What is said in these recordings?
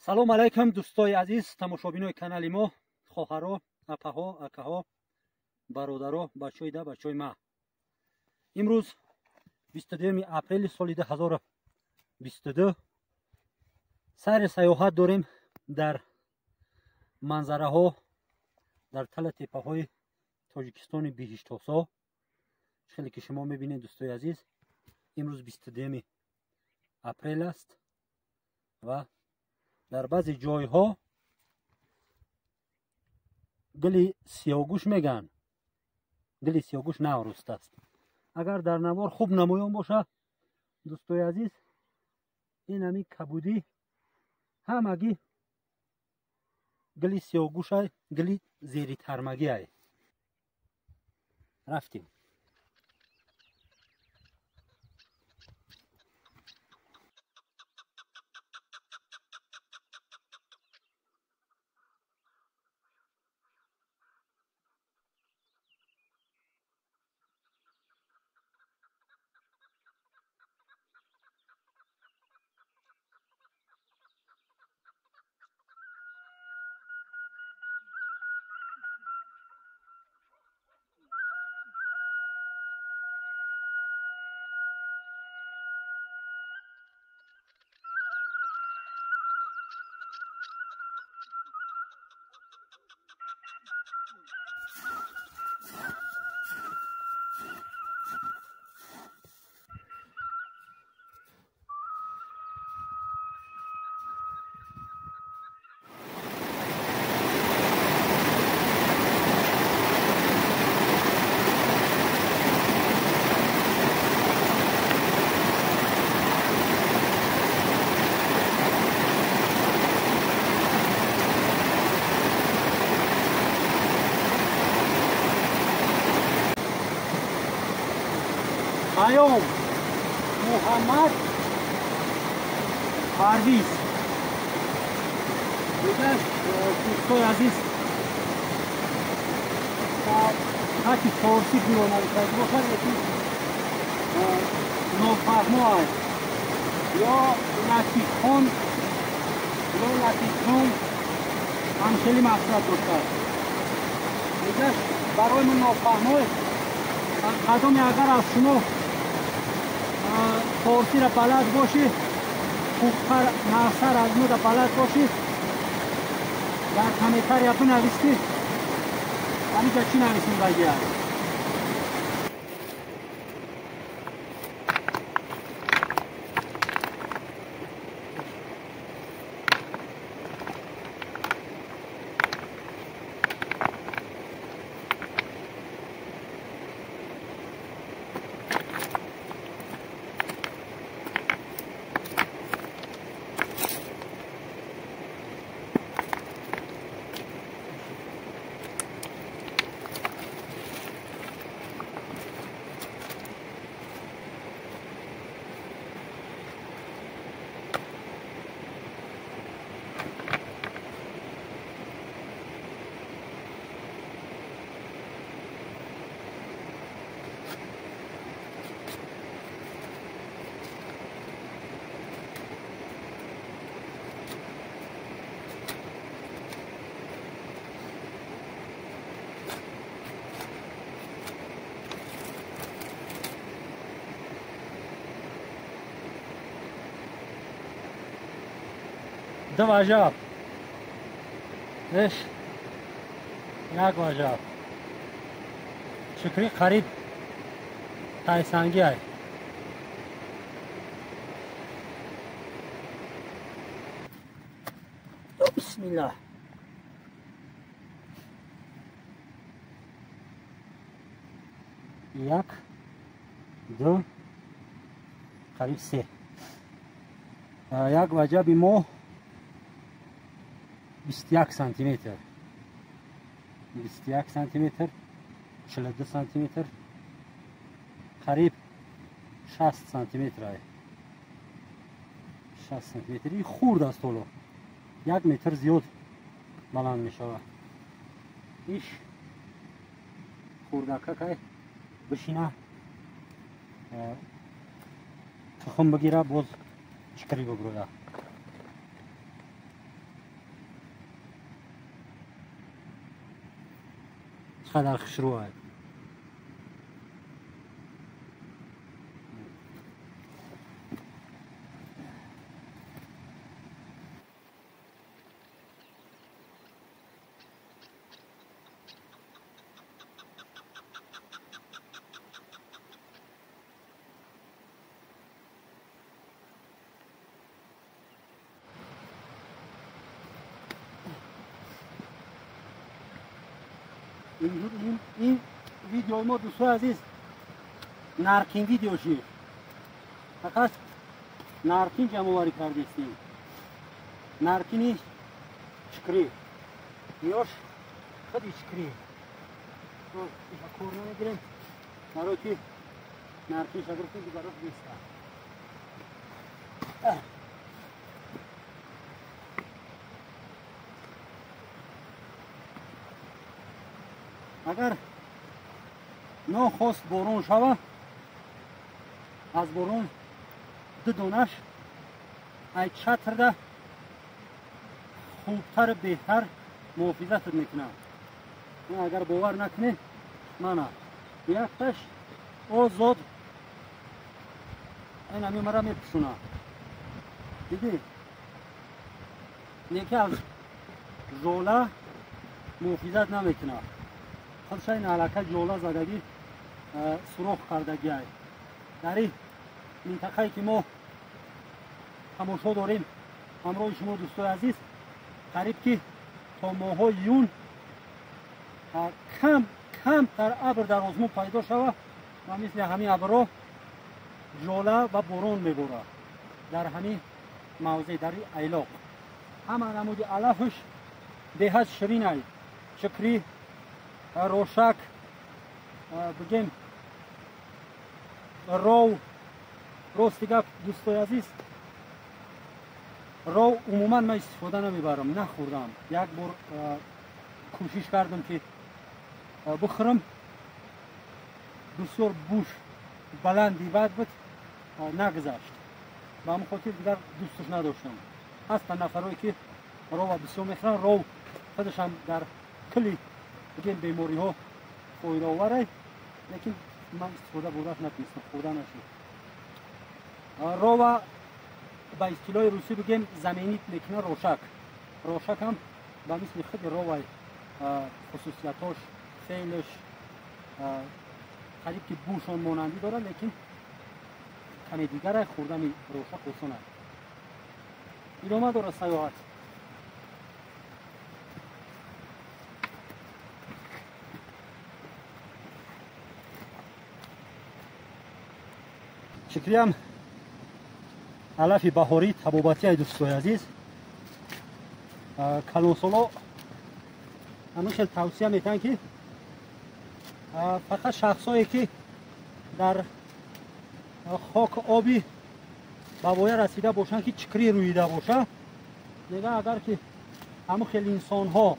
Салом алайкум, дӯстои азиз, тамошобинои канали мо, хоҳаро, апаҳо, акаҳо, бародаро, бачаҳои да, бачаҳои ма. Имрӯз 22 апрели соли 2022 сайри саёҳат дорем дар манзараҳо, дар тала теппаҳои Тоҷикистони биҳиштосо. Хеле ки шумо мебинед, дӯстои азиз, имрӯз 22 апрел аст ва дар баъзе ҷойҳо гули сиёҳгӯш мегӯянд. Гули сиёҳгӯш навруст аст. Агар дар навор хуб намоён бошад, дӯстои азиз, ин ҳамин кабудӣ ҳамагӣ гули сиёҳгӯшай, гули зери тармагиай. Рафтем. Паём Муҳаммад Парвиз. Дигар дӯстои азиз, хати форсӣ гӯё нависад бошад, лекин нофаҳмо аст. Ё Латифхон ё Латифхон ҳамхели мақсад доштааст. Дигар барои мо нофаҳмо, кадоме агар аз шумо форсиро балад бошӣ, хубтар нағзтар аз мода балад бошӣ, дар комментария бинавис ки ҳамиҷа чӣ нависондагӣ аст. Ду ваҷаб, иш як ваҷаб. Шукрӣ қариб тайсангӣ ай. Бисмиллаҳ. Як, ду, қариб се. Як ваҷаби мо 21 сантиметр, 21 сантиметр, 42 сантиметр, қариб 60 сантиметр ай. 60 сантиметр. И хурд аст ҳоло. 1 метр зиёд баланд мешавад. Иш хурдакакай бишина, тухм бигира, боз чикри бибурӯяд. Қадар хушрӯ. این ویدیو ما دوستان عزیز نرکین ویدیو شد. فقط نرکین جمع آوری کردیم. نرکینی چکری. یاش خودی چکری. کور نمیگیریم. برای که نرکین شگرفتیم دیگر رفت نیست. اگر ناخواست بارون شوه از بارون دو دونش ای چتر ده خوبتر بهتر محافظت میکنه. اگر باور نکنه منه یکتش آزاد این همی مرا میپسونه. دیدی؟ یکی از ژوله محافظت نمیکنه. خودش این علاقه جوله زدگی سوراخ کردگی ای. در این منطقه‌ای که ما تماشا داریم همراه شما دوستای عزیز قریب که تا ماهای یون کم کم در ابر در آسمان پیدا شود و مثل همین ابرها جوله و باران میباره در همین موضع در ایلاق. همه نمود علفش بهت شیرین ای. چکری، روشک، بگیم رو. راست گپ دوستای عزیز رو عموما من استفاده نمیبرم، نخوردم. یک بار کوشش کردم که بخورم، بسیار بوش بلندی بد بود، نگذشت. به همون خاطر دیگر دوستش نداشتم. هستن نفرهایی که رو بسیار میخورن. رو خودش هم در کلی بگیم بیماری ها فایده آوره، لیکن من استفاده برداشت نتونستم، خورده نشد. رو به اصطلاح روسی بگیم زمینیت میکنه روشک. روشک هم به مثل خود رو خصوصیتاش فعلش قریب که بوشان مانندی داره، لیکن کمی دیگر خوردن روشک آسان است. ادامه داره سیاحت. شکریم علف بهاری تبابتی دوستای عزیز. کلانسالا همین خیلی توصیه میتن که فقط شخصایی که در خاک آبی به وایه رسیده باشن که چکری رویده باشه. میگه اگر که همون خیلی انسان ها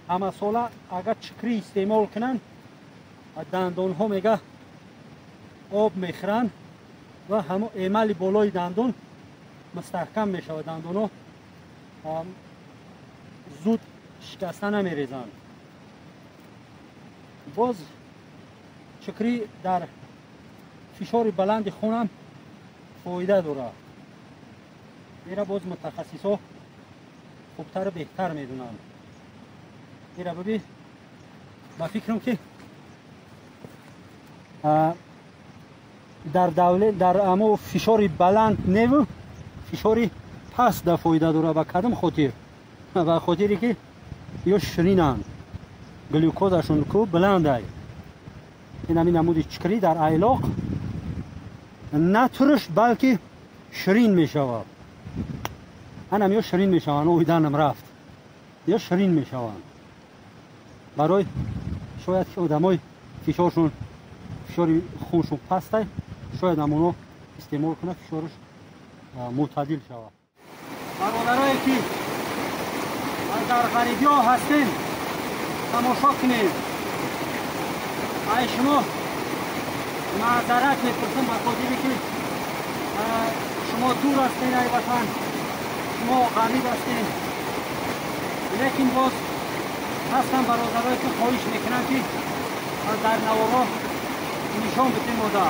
همه ساله اگر چکری استعمال کنن دندان ها میگه آب میخورن و همون ایمال بالای دندون مستحکم میشه و دندون ها زود شکسته نمیریزن. باز چکری در فشار بلند خونم فایده داره. ایره باز متخصص ها خوبتر و بهتر میدونن. ایره ببین با فکرم که در دولت در امو فشار بلند نیو فشار پس در فایده داره. با کدام خاطر؟ با خاطری که یا شیرینن گلوکوزشون کو بلنده. این همین نمود چکری در ایلاق نه ترش بلکه شیرین میشود. انم یا شیرین میشوند اویدنم رفت یا شیرین میشوند. برای شاید که آدمای فشارشون فشار خونشون پسته شاید همونو استعمال کنه فشارش معتدل شود. برادرایی که در غریبی ها هستین تماشا کنید. ای شما معذرت میپرسم به خاطری که شما دور هستین ای وطن، شما غریب هستین، لیکن باز Ҳастан бародарое, ки хоҳиш мекунанд, ки дар наворо нишон бидем, мода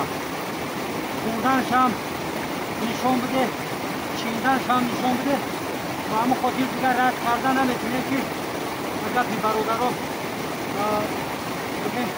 хӯрданшам нишон биде, чинданшам нишон биде. Ба ҳамон хотир дигар рад карда наметунем, ки гапи бародаро бигем.